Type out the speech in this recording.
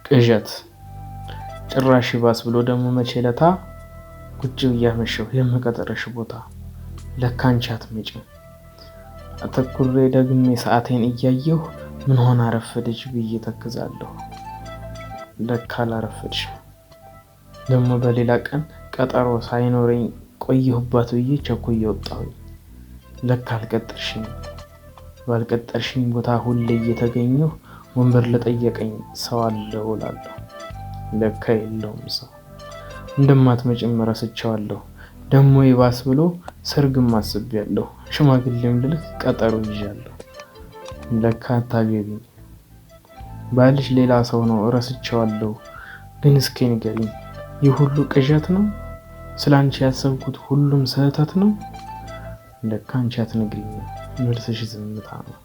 ቅዠት። ጭራሽ ይባስ ብሎ ደግሞ መቼ ለታ ቁጭ ብዬ አመሸሁ የምቀጠረሽ ቦታ፣ ለካ አንቺ አትመጭም። አተኩሬ ደግሜ ሰዓቴን እያየሁ ምን ሆና አረፈደች ብዬ ተክዛለሁ። ለካ አላረፈድሽም። ደግሞ በሌላ ቀን ቀጠሮ ሳይኖረኝ ቆየሁባት ብዬ ቸኩዬ ወጣሁኝ። ለካ አልቀጠርሽኝም። ባልቀጠርሽኝ ቦታ ሁሌ እየተገኘሁ ወንበር ለጠየቀኝ ሰው አለው እላለሁ። ለካ የለውም ሰው። እንደማትመጭም ረስቼዋለሁ። ደግሞ ይባስ ብሎ ሰርግም አስቤያለሁ። ሽማግሌም ልልክ ቀጠሮ ይዣለሁ። ለካ አታገቢኝ። ባልሽ ሌላ ሰው ነው፣ ረስቼዋለሁ። ግን እስኪ ንገሪኝ፣ ይህ ሁሉ ቅዠት ነው? ስለ አንቺ ያሰብኩት ሁሉም ስህተት ነው? ለካ አንቺ አትነግሪኝም፣ መልስሽ ዝምታ ነው።